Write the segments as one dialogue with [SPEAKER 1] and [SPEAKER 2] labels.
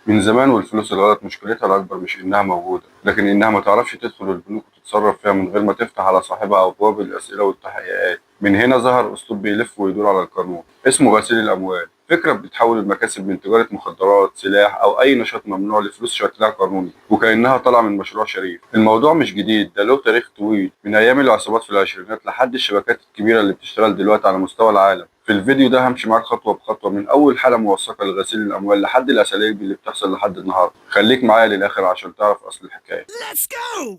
[SPEAKER 1] من زمان والفلوس الغلط مشكلتها الأكبر مش إنها موجودة، لكن إنها ما تعرفش تدخل البنوك وتتصرف فيها من غير ما تفتح على صاحبها أبواب الأسئلة والتحقيقات. من هنا ظهر أسلوب بيلف ويدور على القانون اسمه غسيل الأموال. فكرة بتحول المكاسب من تجارة مخدرات، سلاح أو أي نشاط ممنوع لفلوس شكلها قانوني وكأنها طالعة من مشروع شريف. الموضوع مش جديد، ده له تاريخ طويل من أيام العصابات في العشرينات لحد الشبكات الكبيرة اللي بتشتغل دلوقتي على مستوى العالم. في الفيديو ده همشي معاك خطوة بخطوة من أول حالة موثقة لغسيل الأموال لحد الأساليب اللي بتحصل لحد النهاردة. خليك معايا للآخر عشان تعرف أصل الحكاية.
[SPEAKER 2] Let's go!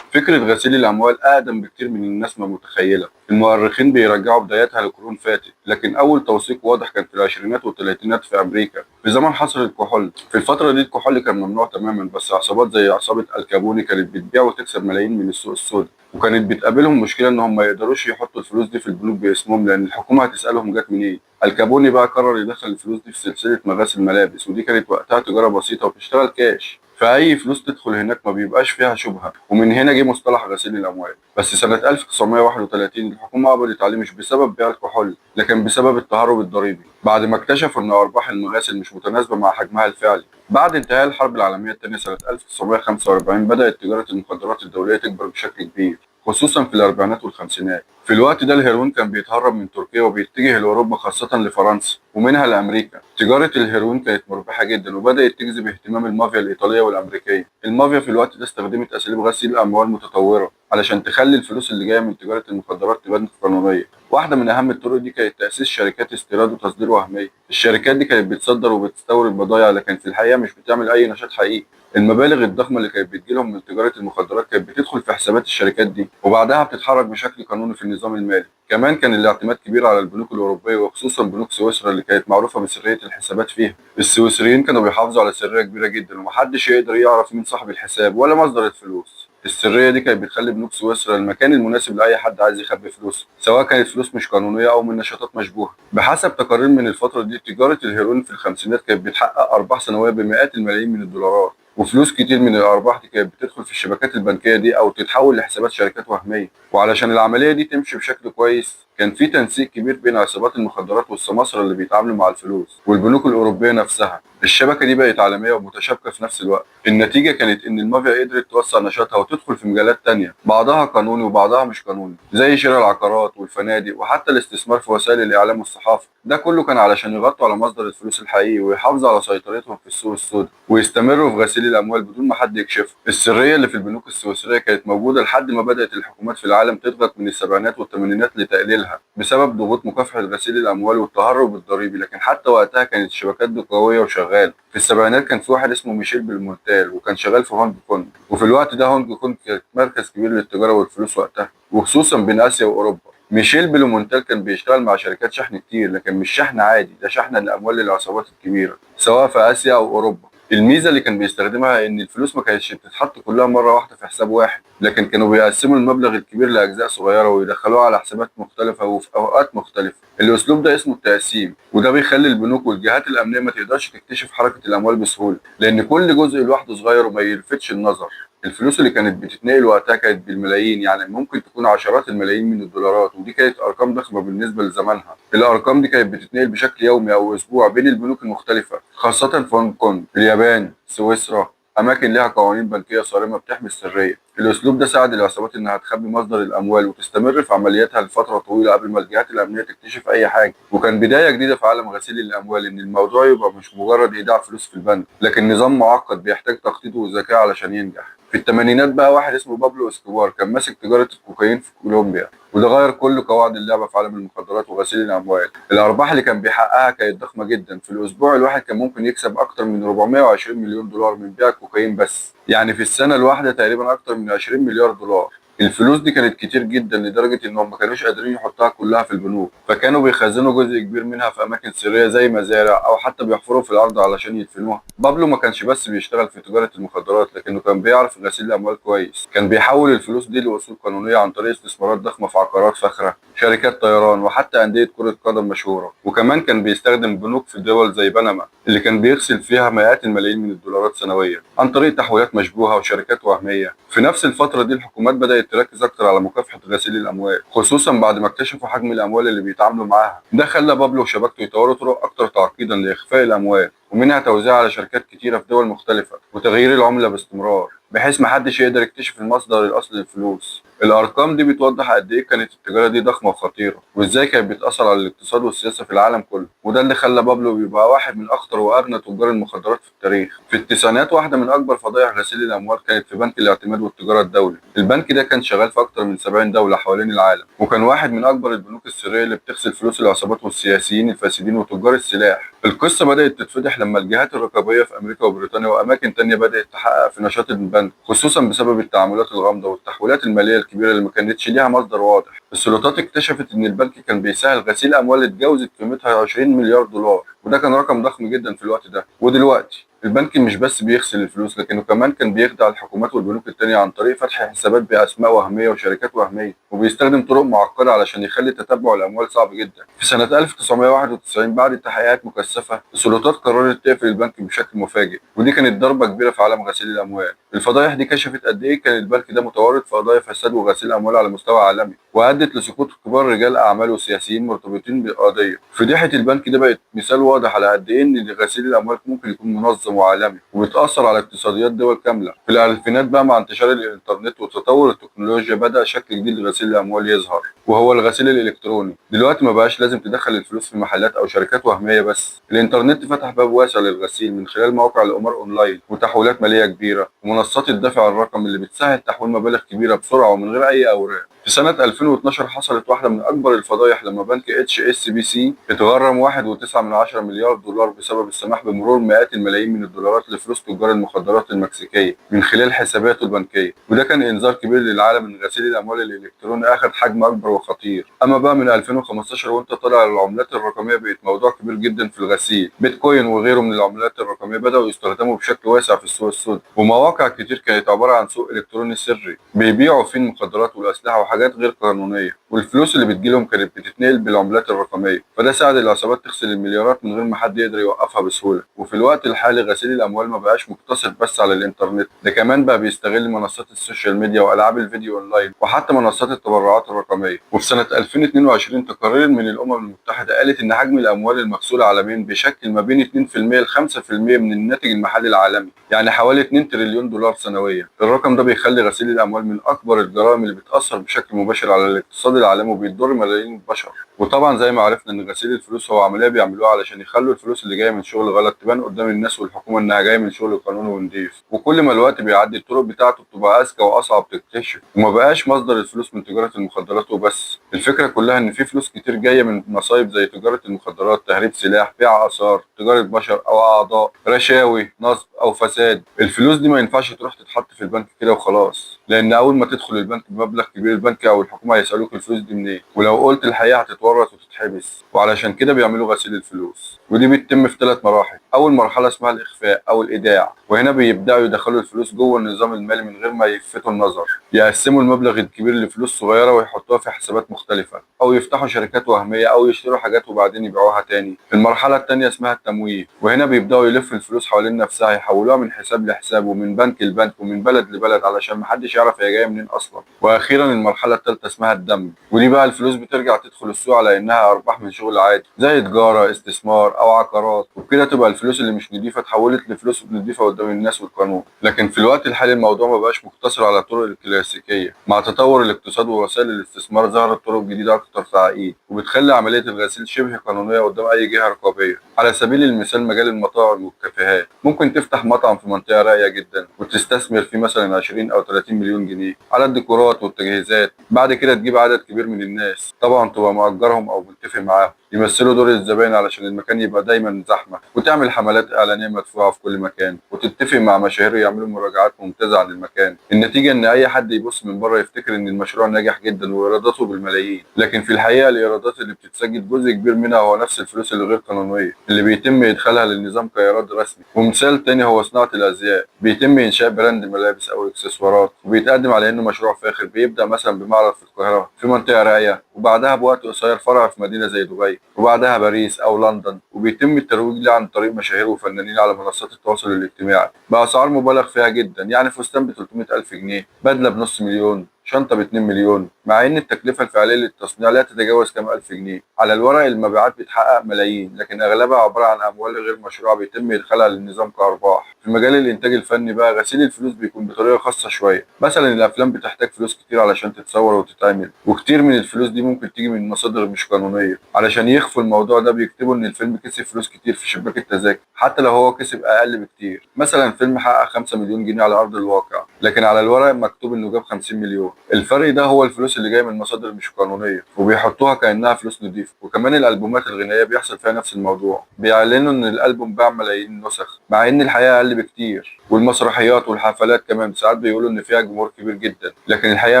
[SPEAKER 1] فكرة غسيل الأموال أقدم بكتير من الناس ما متخيلة. المؤرخين بيرجعوا بدايتها لقرون فاتت، لكن أول توثيق واضح كان في العشرينات والثلاثينات في أمريكا في زمن حصر الكحول. في الفترة دي الكحول كان ممنوع تماما، بس عصابات زي عصابة الكابوني كانت بتبيع وتكسب ملايين من السوق السوداء، وكانت بتقابلهم مشكلة إنهم ما يقدروش يحطوا الفلوس دي في البنوك باسمهم لأن الحكومة هتسألهم جت منين. الكابوني بقى قرر يدخل الفلوس دي في سلسلة مغاسل ملابس، ودي كانت وقتها تجارة بسيطة وبتشتغل كاش، فأي فلوس تدخل هناك ما بيبقاش فيها شبهة، ومن هنا جه مصطلح غسيل الأموال. بس سنة 1931 الحكومة قبضت عليه مش بسبب بيع الكحول، لكن بسبب التهرب الضريبي، بعد ما اكتشفوا إن أرباح المغاسل مش متناسبة مع حجمها الفعلي. بعد انتهاء الحرب العالمية الثانية سنة 1945 بدأت تجارة المخدرات الدولية تكبر بشكل كبير، خصوصا في الأربعينات والخمسينات. في الوقت ده الهيروين كان بيتهرب من تركيا وبيتجه لأوروبا، خاصة لفرنسا ومنها لأمريكا. تجارة الهيروين كانت مربحة جدا وبدأت تجذب اهتمام المافيا الإيطالية والأمريكية. المافيا في الوقت ده استخدمت أساليب غسيل الأموال متطورة علشان تخلي الفلوس اللي جاية من تجارة المخدرات تبان قانونية. واحدة من أهم الطرق دي كانت تأسيس شركات استيراد وتصدير وهمية. الشركات دي كانت بتصدر وبتستورد بضايع، لكن في الحقيقة مش بتعمل أي نشاط حقيقي. المبالغ الضخمة اللي كانت بتجيلهم من تجارة المخدرات كانت بتدخل في حسابات الشركات دي، وبعدها بتتحرك بشكل قانوني في النظام المالي. كمان كان الاعتماد كبير على البنوك الأوروبية، وخصوصا بنوك سويسرا اللي كانت معروفة بسرية الحسابات فيها. السويسريين كانوا بيحافظوا على سرية كبيرة جدا، ومحدش يقدر يعرف مين صاحب الحساب ولا مصدر الفلوس. السرية دي كانت بتخلي بنوك سويسرا المكان المناسب لأي حد عايز يخبي فلوسه، سواء كانت فلوس مش قانونية أو من نشاطات مشبوهة. بحسب تقارير من الفترة دي، تجارة الهيروين في الخمسينات كانت بتحقق أرباح سنوية بمئات الملايين من الدولارات، وفلوس كتير من الارباح دي كانت بتدخل في الشبكات البنكية دي او تتحول لحسابات شركات وهميه. وعلشان العملية دي تمشي بشكل كويس كان في تنسيق كبير بين عصابات المخدرات والسماسرة اللي بيتعاملوا مع الفلوس والبنوك الاوروبية نفسها. الشبكة دي بقت عالمية ومتشابكه في نفس الوقت. النتيجة كانت ان المافيا قدرت توسع نشاطها وتدخل في مجالات تانية، بعضها قانوني وبعضها مش قانوني، زي شراء العقارات والفنادق وحتى الاستثمار في وسائل الاعلام والصحافة. ده كله كان علشان يغطوا على مصدر الفلوس الحقيقي ويحافظوا على سيطرتهم في السوق السوداء ويستمروا في غسيل الاموال بدون ما حد يكشفه. السرية اللي في البنوك السويسريه كانت موجودة لحد ما بدات الحكومات في العالم تضغط من السبعينات والثمانينات لتقليلها بسبب ضغوط مكافحة غسيل الاموال والتهرب الضريبي، لكن حتى وقتها كانت الشبكات دي قوية وشغالة. في السبعينات كان في واحد اسمه ميشيل بلومنتال، وكان شغال في هونج كونج، وفي الوقت ده هونج كونج كانت مركز كبير للتجارة والفلوس وقتها، وخصوصا بين اسيا واوروبا. ميشيل بلومنتال كان بيشتغل مع شركات شحن كتير، لكن مش شحن عادي، ده شحن الاموال للعصابات الكبيرة سواء في اسيا او اوروبا. الميزة اللي كان بيستخدمها ان الفلوس ما كانتش بتتحط كلها مرة واحدة في حساب واحد، لكن كانوا بيقسموا المبلغ الكبير لاجزاء صغيرة ويدخلوها على حسابات مختلفة وفي اوقات مختلفة. الاسلوب ده اسمه التقسيم، وده بيخلي البنوك والجهات الامنية ما تقدرش تكتشف حركة الاموال بسهولة، لان كل جزء لوحده صغير وما يلفتش النظر. الفلوس اللي كانت بتتنقل وقتها كانت بالملايين، يعني ممكن تكون عشرات الملايين من الدولارات، ودي كانت ارقام ضخمة بالنسبة لزمانها. الارقام دي كانت بتتنقل بشكل يومي او اسبوع بين البنوك المختلفة، خاصة في هونج كونج، اليابان، سويسرا، اماكن لها قوانين بنكيه صارمة بتحمي السرية. الاسلوب ده ساعد العصابات انها تخبي مصدر الاموال وتستمر في عملياتها لفترة طويلة قبل ما الجهات الامنية تكتشف اي حاجة. وكان بداية جديدة في عالم غسيل الاموال، ان الموضوع يبقى مش مجرد ايداع فلوس في البنك، لكن نظام معقد بيحتاج تخطيط وذكاء علشان ينجح. في الثمانينات بقى واحد اسمه بابلو اسكوبار كان ماسك تجارة الكوكايين في كولومبيا، وده غير كل قواعد اللعبة في عالم المخدرات وغسيل الأموال. الأرباح اللي كان بيحققها كانت ضخمة جدا، في الأسبوع الواحد كان ممكن يكسب أكتر من 420 مليون دولار من بيع الكوكايين بس، يعني في السنة الواحدة تقريبا أكتر من 20 مليار دولار. الفلوس دي كانت كتير جدا لدرجة إنهم ما كانوش قادرين يحطوها كلها في البنوك، فكانوا بيخزنوا جزء كبير منها في أماكن سرية زي مزارع أو حتى بيحفروا في الأرض علشان يدفنوها. بابلو ما كانش بس بيشتغل في تجارة المخدرات، لكنه كان بيعرف غسيل الأموال كويس. كان بيحول الفلوس دي لأصول قانونية عن طريق استثمارات ضخمة في عقارات فاخرة، شركات طيران، وحتى أندية كرة قدم مشهورة. وكمان كان بيستخدم بنوك في دول زي بنما اللي كان بيغسل فيها مئات الملايين من الدولارات سنويا عن طريق تحويلات مشبوهة وشركات وهمية. في نفس الفترة دي الحكومات بدأت بدأت تركز أكتر على مكافحة غسيل الأموال، خصوصا بعد ما اكتشفوا حجم الأموال اللي بيتعاملوا معاها. ده خلى بابلو وشبكته يطوروا طرق أكتر تعقيدا لإخفاء الأموال، ومنها توزيعها على شركات كتيرة في دول مختلفة وتغيير العملة باستمرار، بحيث محدش يقدر يكتشف المصدر الأصلي للفلوس. الأرقام دي بتوضح قد إيه كانت التجارة دي ضخمة وخطيرة، وإزاي كانت بتأثر على الاقتصاد والسياسة في العالم كله. وده اللي خلى بابلو يبقى واحد من أخطر وأغنى تجار المخدرات في التاريخ. في التسعينات واحدة من أكبر فضايح غسيل الأموال كانت في بنك الاعتماد والتجارة الدولي. البنك ده كان شغال في أكتر من 70 دولة حوالين العالم، وكان واحد من أكبر البنوك السرية اللي بتغسل فلوس العصابات والسياسيين الفاسدين وتجار السلاح. القصة بدأت تتفضح لما الجهات الرقابية في أمريكا وبريطانيا وأماكن تانية بدأت تحقق في نشاط البنك، خصوصا بسبب التعاملات الغامضة والتحويلات المالية الكبيرة اللي ما كانتش ليها مصدر واضح. السلطات اكتشفت إن البنك كان بيسهل غسيل أموال اتجاوزت قيمتها 20 مليار دولار، وده كان رقم ضخم جدا في الوقت ده. ودلوقتي البنك مش بس بيغسل الفلوس، لكنه كمان كان بيخدع الحكومات والبنوك التانية عن طريق فتح حسابات بأسماء وهمية وشركات وهمية، وبيستخدم طرق معقدة علشان يخلي تتبع الأموال صعب جدا. في سنة 1991 بعد تحقيقات مكثفة، السلطات قررت تقفل البنك بشكل مفاجئ، ودي كانت ضربة كبيرة في عالم غسيل الأموال. الفضايح دي كشفت قد إيه كان البنك ده متورط في قضايا فساد وغسيل أموال على مستوى عالمي، وأدت لسقوط كبار رجال أعمال وسياسيين مرتبطين بالقضية. فضيحة البنك ده بقت مثال واضح على قد إيه إن غسيل الأموال ممكن يكون منظم وعالمي وبتأثر على اقتصاديات دول كاملة. في الألفينات بقى مع انتشار الإنترنت وتطور التكنولوجيا بدأ شكل جديد لغسيل الأموال يظهر، وهو الغسيل الإلكتروني. دلوقتي ما بقاش لازم تدخل الفلوس في محلات أو شركات وهمية بس، الإنترنت فتح باب واسع للغسيل من خلال مواقع القمار أونلاين وتحويلات مالية كبيرة ومنصات الدفع الرقمي اللي بتسهل تحويل مبالغ كبيرة بسرعة ومن غير أي أوراق. في سنة 2012 حصلت واحدة من أكبر الفضايح لما بنك HSBC اتغرم 1.9 مليار دولار بسبب السماح بمرور مئات الملايين من الدولارات لفلوس تجار المخدرات المكسيكية من خلال حساباته البنكية، وده كان إنذار كبير للعالم إن غسيل الأموال الإلكتروني أخذ حجم أكبر وخطير. أما بقى من 2015 وأنت طالع العملات الرقمية بقت موضوع كبير جدا في الغسيل. بيتكوين وغيره من العملات الرقمية بدأوا يستخدموا بشكل واسع في السوق السوداء، ومواقع كتير كانت عبارة عن سوق إلكتروني سري بيبيعوا فيه المخدرات والأسلحة وحاجات غير قانونية، والفلوس اللي بتجيلهم كانت بتتنقل بالعملات الرقمية، فده ساعد العصابات تغسل المليارات من غير ما حد يقدر يوقفها بسهولة. وفي الوقت الحالي غسيل الأموال ما بقاش مقتصر بس على الإنترنت، ده كمان بقى بيستغل منصات ال social media وألعاب الفيديو أونلاين وحتى منصات التبرعات الرقمية. وفي سنة 2022 تقارير من الأمم المتحدة قالت إن حجم الأموال المغسولة عالميا بيشكل ما بين 2% ل 5% من الناتج المحلي العالمي، يعني حوالي 2 تريليون دولار سنويا. الرقم ده بيخلي غسيل الأموال من أكبر الجرائم اللي بتأثر بشكل مباشر على الاقتصاد العالمي وبيضر ملايين البشر. وطبعا زي ما عرفنا ان غسيل الفلوس هو عملية بيعملوها علشان يخلوا الفلوس اللي جاية من شغل غلط تبان قدام الناس والحكومة انها جاية من شغل قانوني ونضيف. وكل ما الوقت بيعدي الطرق بتاعته بتبقى اذكى واصعب تكتشف، وما بقاش مصدر الفلوس من تجارة المخدرات وبس. الفكرة كلها ان في فلوس كتير جاية من مصايب زي تجارة المخدرات، تهريب سلاح، بيع اثار، تجارة بشر او اعضاء، رشاوي، نصب او فساد. الفلوس دي ما ينفعش تروح تتحط في البنك كده وخلاص، لان اول ما تدخل البنك بمبلغ كبير البنك او الحكومة هيسالوك الفلوس دي منين، ولو قلت الحقيقة هتتورط وتتحبس. وعلشان كده بيعملوا غسيل الفلوس، ودي بتتم في 3 مراحل. اول مرحلة اسمها الاخفاء او الايداع، وهنا بيبداوا يدخلوا الفلوس جوه النظام المالي من غير ما يلفتوا النظر، يقسموا المبلغ الكبير لفلوس صغيرة ويحطوها في حسابات مختلفة، او يفتحوا شركات وهمية، او يشتروا حاجات وبعدين يبيعوها تاني. المرحلة الثانية اسمها التمويه، وهنا بيبداوا يلفوا الفلوس حوالين نفسها، يحولوها من حساب لحساب ومن بنك لبنك ومن بلد لبلد علشان محدش يعرف هي جاية منين اصلا. واخيرا المرحلة الثالثة اسمها الدمج، ودي بقى الفلوس بترجع تدخل السوق على انها ارباح من شغل عادي زي تجارة، استثمار، او عقارات، وبكده تبقى الفلوس اللي مش نضيفه اتحولت لفلوس نضيفه قدام الناس والقانون. لكن في الوقت الحالي الموضوع ما بقاش مقتصر على الطرق الكلاسيكية، مع تطور الاقتصاد ووسائل الاستثمار ظهرت طرق جديدة اكثر تعقيد وبتخلي عملية الغسيل شبه قانونية قدام اي جهة رقابية. على سبيل المثال مجال المطاعم والكافيهات، ممكن تفتح مطعم في منطقة راقية جدا وتستثمر فيه مثلا 20 او 30 مليون جنيه على الديكورات والتجهيزات، بعد كده تجيب عدد كبير من الناس، طبعا تبقى مأجرهم او متفق معاهم يمثلوا دور الزبائن علشان المكان يبقى دايما زحمة، وتعمل حملات اعلانية مدفوعة في كل مكان، وتتفق مع مشاهير يعملوا مراجعات ممتازة عن المكان. النتيجة ان اي حد يبص من بره يفتكر ان المشروع ناجح جدا وايراداته بالملايين، لكن في الحقيقة الايرادات اللي بتتسجل جزء كبير منها هو نفس الفلوس اللي غير قانونية اللي بيتم ادخالها للنظام كايراد رسمي. ومثال تاني هو صناعة الازياء، بيتم انشاء brand ملابس او اكسسوارات وبيتقدم على انه مشروع فاخر، بيبدا مثلا بمعرض في القاهرة في منطقة راقية، وبعدها بوقت قصير فرع في مدينة زي دبي، وبعدها باريس او لندن، وبيتم الترويج له عن طريق مشاهير وفنانين على منصات التواصل الاجتماعي باسعار مبالغ فيها جدا، يعني فستان ب 300 الف جنيه، بدله بنص مليون. شنطة ب 2 مليون، مع إن التكلفة الفعلية للتصنيع لا تتجاوز كام ألف جنيه. على الورق المبيعات بتحقق ملايين، لكن أغلبها عبارة عن أموال غير مشروعة بيتم إدخالها للنظام كأرباح. في مجال الإنتاج الفني بقى غسيل الفلوس بيكون بطريقة خاصة شوية. مثلا الأفلام بتحتاج فلوس كتير علشان تتصور وتتعمل، وكتير من الفلوس دي ممكن تيجي من مصادر مش قانونية. علشان يخفوا الموضوع ده بيكتبوا إن الفيلم كسب فلوس كتير في شباك التذاكر، حتى لو هو كسب أقل بكتير. مثلا فيلم حقق 5 مليون جنيه على أرض الواقع، لكن على الورق مكتوب إنه جاب 50 مليون. الفرق ده هو الفلوس اللي جاية من مصادر مش قانونية، وبيحطوها كأنها فلوس نظيفة. وكمان الألبومات الغنائية بيحصل فيها نفس الموضوع، بيعلنوا إن الألبوم باع ملايين النسخ مع إن الحقيقة أقل بكتير. والمسرحيات والحفلات كمان ساعات بيقولوا إن فيها جمهور كبير جدا، لكن الحقيقة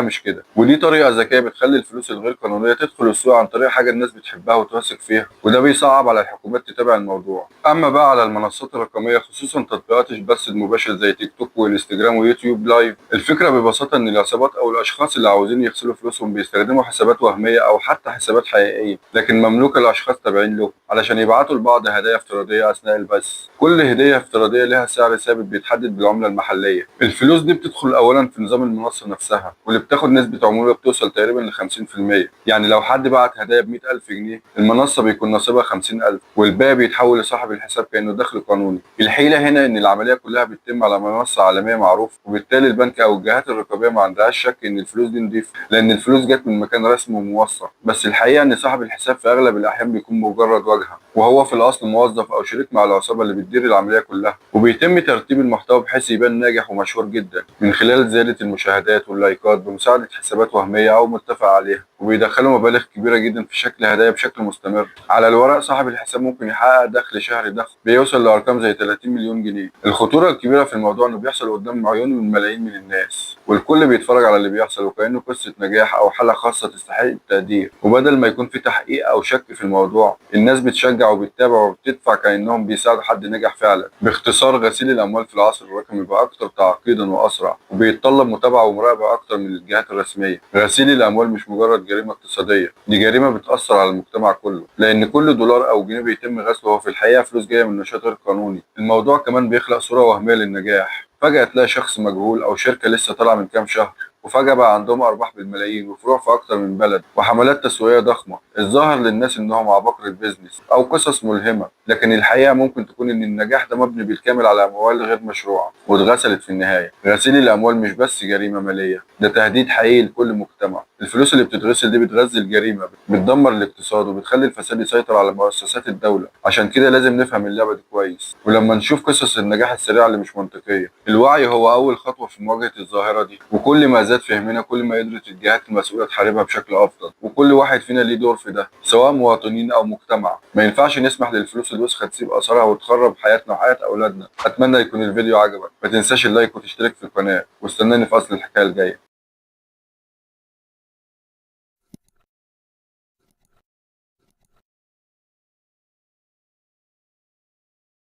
[SPEAKER 1] مش كده. ودي طريقة ذكية بتخلي الفلوس الغير قانونية تدخل السوق عن طريق حاجة الناس بتحبها وتثق فيها، وده بيصعب على الحكومات تتابع الموضوع. أما بقى على المنصات الرقمية، خصوصا تطبيقات البث المباشر زي تيك توك وانستجرام ويوتيوب live، الفكرة ببساطة إن العصابات أو الأشخاص اللي عاوزين يغسلوا فلوسهم بيستخدموا حسابات وهمية أو حتى حسابات حقيقية لكن مملوكة لأشخاص تابعين له، علشان يبعتوا لبعض هدايا افتراضية أثناء البث. كل هدية افتراضية لها سعر ثابت بيتحدد بالعملة المحلية. الفلوس دي بتدخل أولا في نظام المنصة نفسها، واللي بتاخد نسبة عمولة بتوصل تقريبا ل 50%. يعني لو حد بعت هدايا ب 100,000 جنيه، المنصة بيكون نصيبها 50,000، والباقي بيتحول لصاحب الحساب كأنه دخل قانوني. الحيلة هنا إن العملية كلها بتتم على منصة عالمية معروفة، وبالتالي البنك أو الجهات الرقابية ما عندهاش شك إن الفلوس دي نضيفة، لأن الفلوس جت من مكان رسمي وموثق. بس الحقيقة إن صاحب الحساب في أغلب الأحيان بيكون مجرد واجهة، وهو في الأصل موظف أو شريك مع العصابة اللي بتدير العملية كلها. وبيتم ترتيب المحتوى بحيث يبان ناجح ومشهور جدا من خلال زيادة المشاهدات واللايكات بمساعدة حسابات وهمية أو متفق عليها، وبيدخلوا مبالغ كبيرة جدا في شكل هدايا بشكل مستمر. على الورق صاحب الحساب ممكن يحقق دخل شهري ضخم بيوصل لأرقام زي 30 مليون جنيه. الخطورة الكبيرة في الموضوع إنه بيحصل قدام عيون من ملايين من الناس، والكل بيتفرج على اللي بيحصل وكأنه قصة نجاح أو حالة خاصة تستحق التقدير. وبدل ما يكون في تحقيق أو شك في الموضوع، الناس بتشجع وبتتابع وبتدفع كأنهم بيساعدوا حد نجح فعلا. باختصار، غسيل الأموال في العصر الرقمي بقى أكتر تعقيدا وأسرع، وبيتطلب متابعة ومراقبة أكتر من الجهات الرسمية. غسيل الأموال مش مجرد جريمة اقتصادية، دي جريمة بتأثر على المجتمع كله، لأن كل دولار أو جنيه بيتم غسله هو في الحقيقة فلوس جاية من نشاط غير قانوني. الموضوع كمان بيخلق صورة وهمية للنجاح. فجأة تلاقي شخص مجهول أو شركة لسه طالعة من كام شهر، وفجأة بقى عندهم أرباح بالملايين وفروع في أكتر من بلد وحملات تسويقية ضخمة. الظاهر للناس إنهم عباقرة business أو قصص ملهمة، لكن الحقيقة ممكن تكون إن النجاح ده مبني بالكامل على أموال غير مشروعة واتغسلت في النهاية. غسيل الأموال مش بس جريمة مالية، ده تهديد حقيقي لكل مجتمع. الفلوس اللي بتتغسل دي بتغذي الجريمة، بتدمر الاقتصاد، وبتخلي الفساد يسيطر على مؤسسات الدولة. عشان كده لازم نفهم اللعبة دي كويس، ولما نشوف قصص النجاح السريع اللي مش منطقية، الوعي هو أول خطوة في مواجهة الظاهرة دي. وكل ما زاد فهمنا كل ما قدرت الجهات المسؤولة تحاربها بشكل أفضل، وكل واحد فينا ليه دور في ده، سواء مواطنين أو مجتمع. ما ينفعش نسمح للفلوس الوسخة تسيب أثرها وتخرب حياتنا وحياة أولادنا. أتمنى يكون الفيديو عجبك، ما تنساش ال like وتشترك في القناة، واستناني في أصل الحكاية الجاية.